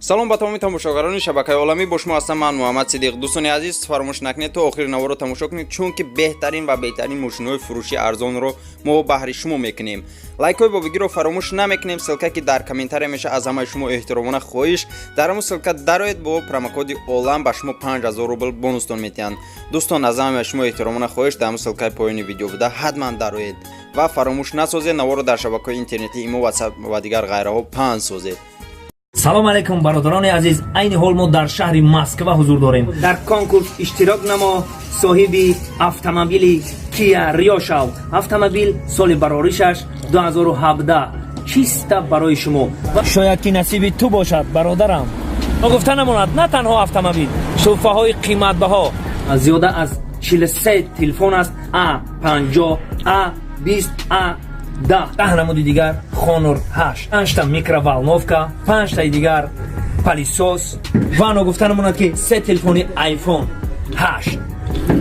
Салом ба тамоми тамошогарони шабакаи оламӣ. Бо шумо ҳастам ман, Муҳаммад Сидиқ. Дӯстони азиз, фаромӯш накунед, то охири наворо тамошо кунед, чунки беҳтарин ва беҳтарин мошинҳои фурӯши арзонро мо баҳри шумо мекунем. Лайкҳои бобигиро фаромӯш намекунем. Ссылка, ки дар комментария меша, аз ҳамаи шумо эҳтиромона хоҳиш, дар ҳамун ссылка дароед, бо промокоди олам ба шумо 5000 рубл бонустон метиҳанд. Дӯстон, аз ҳамаи шумо эҳтиромона хоҳиш, дар ҳамун ссылкаи поёни видео буда ҳатман дароед ва фаромӯш насозед, наворо дар шабакаҳои интернетӣ, имо, ватсап ва дигар ғайраҳо паҳн созед. Салом алейкум, бародарони азиз. Айни ҳол мо дар шаҳри Москва ҳузур дорем. Дар конкурс иштирок намо, соҳиби автомобили Кия Рио шав. Автомобил соли бароришаш 2017, чиста барои шумо. Шояд ки насиби ту бошад, бародарам. Гуфта намонад, на танҳо автомобил, тӯҳфаҳои қиматбаҳо зиёда аз 43 телефон аст: А 50, А 20, А 10, 10 намуди дигар Хонор 8, панҷта микроволновка, панҷтаи дигар пылесос ва ногуфта намонад, ки се телефони Айфон 8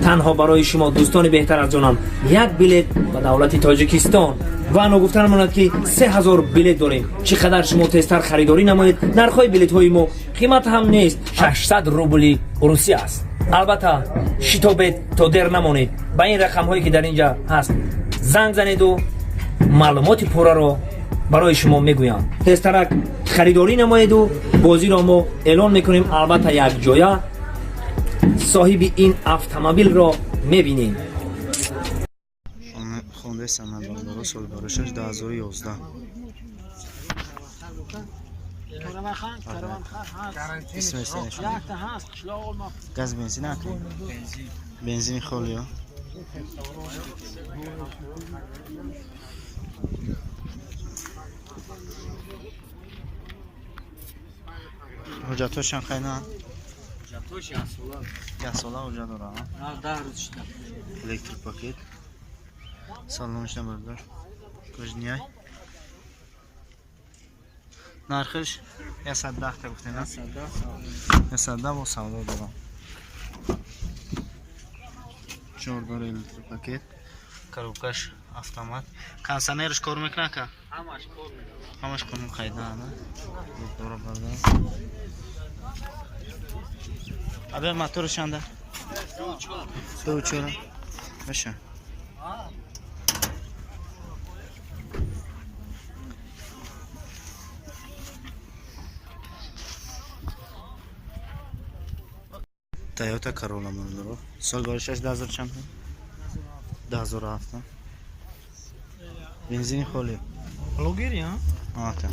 танҳо барои шумо, дӯстони беҳтар аз ҷонам. Як билет ба давлати Тоҷикистон ва ногуфта намонад, ки 3000 билет дорем. Чӣ қадар шумо тезтар харидорӣ намоед, нархҳои билетҳои мо қимат ҳам нест, 600 рубли русия аст. Албатта, шитобед, то дер намонед. Ба ин рақамҳое, ки дар ин ҷа ҳаст, занг занеду маълумоти пурраро барои шумо мегӯям. Тезтарак харидорӣ намоеду бозиро мо эълон мекунем. Албатта, якҷоя соҳиби ин автомобилро мебинем. Хондаи санад, бародаро, соли барошаш 2011. Исми газ, бензин, бензини холиё. Ҳуҷҷатҳошам хайна, яксола ҳуҷҷат дора. Электропакет салоншна, бародар, кожняй. Нархиш 110 та гуфтем, 110 бо савдо дорам. Чордор, электропакет, коробкаш автомат, кондиционерш кор мекунад ка, ҳамаш кор мекунад. Дора, бародар. Абе, моторш чанда? Ду чора баша. Тойота Королла, бародаро, сол баришаш 2000 чанд? 2007, бензини холӣ. Блогери, а? Ата.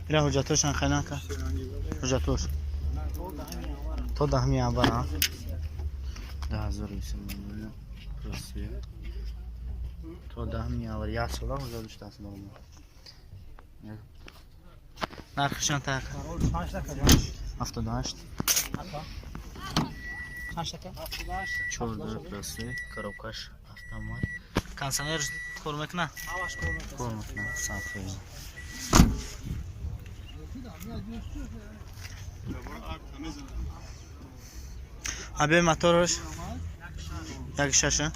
Ира ҳуҷҷатошан хайнака, ҳуҷҷатош то 10-ми январ, а 20 Россия, то 10-ми январ, як сола ҳуҷҷат доштааст. Нархишан так 78, чорда плюсы, коробкаш автомат, кондиционер кор мекунад, кор мекунад, сафед. Абе, мотораш як шаша.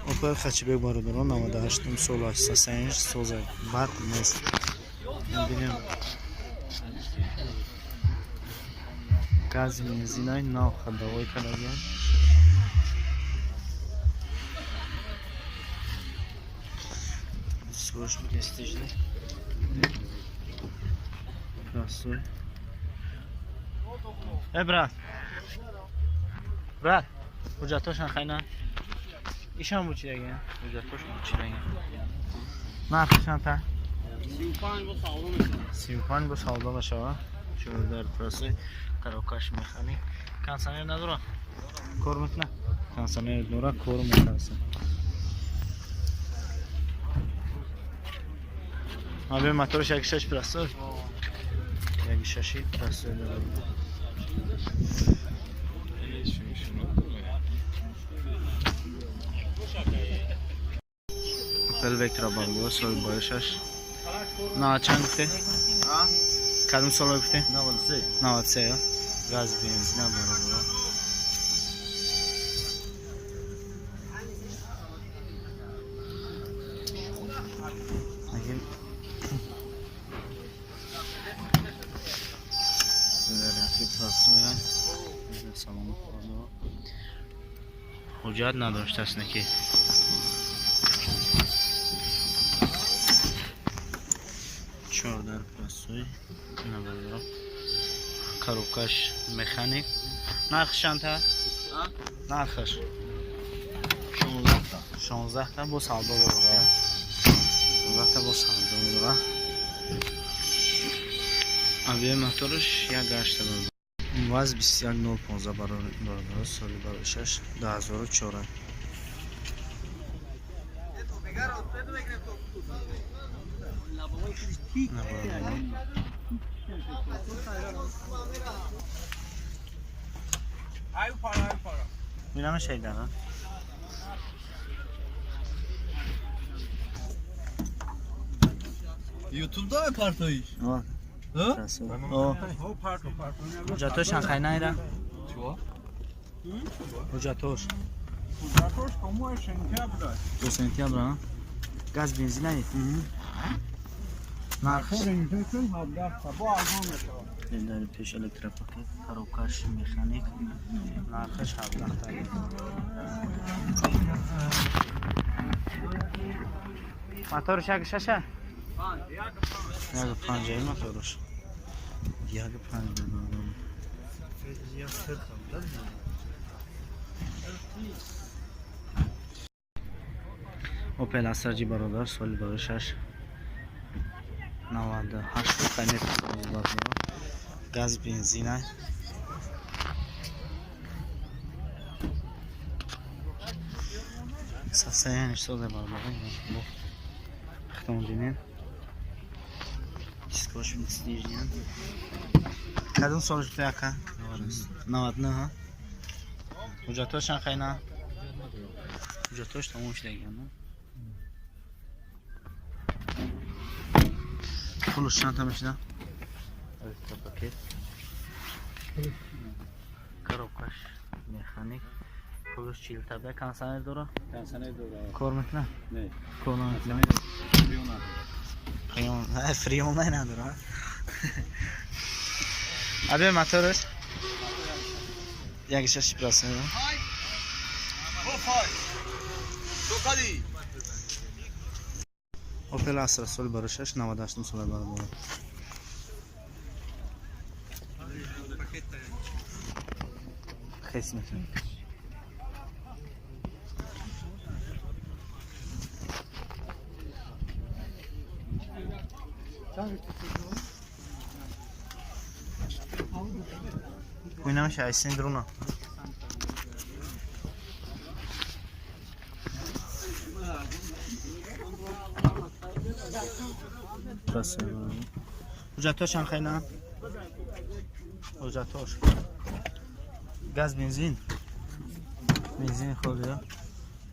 Опел Хэтчбек, бародарон, 98 сол, 805 соза, бад нест. Мебинем, гази, бензинай нав ходовой кардагиам. Слушай, престижный. Красой. Э, брат. Брат, ҳуҷҷатошан хайна? Ишам бучидаген? Ҳуҷҷатош бучидаген. Нархишан та? 35 бо савдо мешавад. Чордар простой, коробкаш механик. Кондиционер надора? Кор мекунад? Кондиционер дора, кор мекунад. Абе, моторш як шаш простой. Як шаши простой дора. Опел Vectra, бародаро, соли баришаш На чанд гуфте? Кадом соло гуфте? 93. 93, газ бензина баробар. Ҳуҷҷат надоштааст неки. Чордар простой навалро. Коробкаш механик. Нархш чандта? Нархаш 16 та. 16 та бо савдо дорад. 16 та бо савдо дорад. Объем мотораш 1.8 дорад. ВАЗ 21015 бародар соли 2006 2004. میرم شیدن. YouTube'da mı partoyş? Ha? Ҳуҷҷатош ҳанхай найра? Ҳуҷҷатош. Ҳуҷҷатош комуа сентябра. До сентябра? Газ бензин ай? Нархш? Дар пеш электропакет, коробкаш механик, нархаш 17 та. Моторш як шаша? Як панҷ моторш. Як панҷ. Opel Astra G бародар соли 2006 98 қаймат газ бензина. Состояние созе бародар. Хитон бинем. Дискош снижнян. Кадом солш буда ака? 99 ҳа? Ҳуҷҷатош чанд қайна? Ҳуҷҷатош тамом шудагиан. Пулш чанд та мешуда? Пакет. Коробкаш механик. Пулш 40 та буда. Кондиционер дора? Кондиционер дора. Кор мекунад? Не. Кор намекунад. Фреон. Фреон надора. Абе мотораш? Як шаш процент. Opel Astra соли 2006 98 соли баробар. Хес мекунем. Куйнамаш айсин друна. Ҳуҷҷатош чанд қайна? Ҳуҷҷатош. Газ бензин. Бензин холия.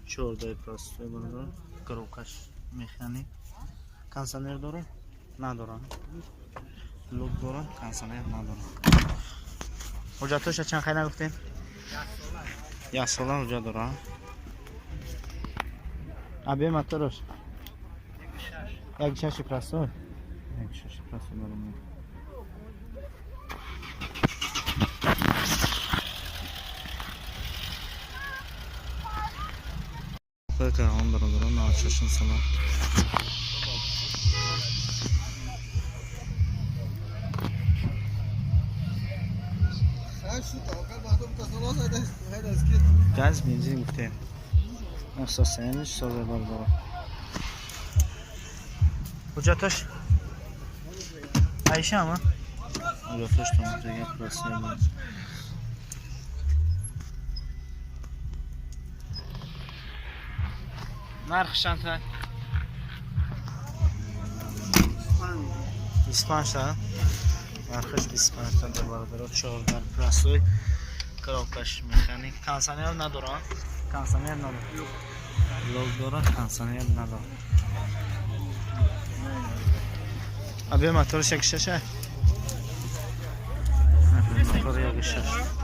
14 простой бародар. Коробкаш механик. Кондиционер дора? Надора. Лок дора, кондиционер надора. Ҳуҷҷатоша чанд қайна гуфтем? Як сола ҳуҷҷат дора. Абе мотораш? Як шаши простой. Як шаши простой дорам. Бакам бародарон 96 сола. Газ бензин гуфтем. Состояние созе бародарон. Ҳуҷҷатош Айша ама? Ҳуҷҷатош тамом простой. Нарх чанд та? 25 та. Нархаш 25 та бародарон. 14 простой. Коробкаш механик. Кондиционер надора. Кондиционер надора. Лок дора, кондиционер надора. Абе моторш 1,6. Мотор 1,6.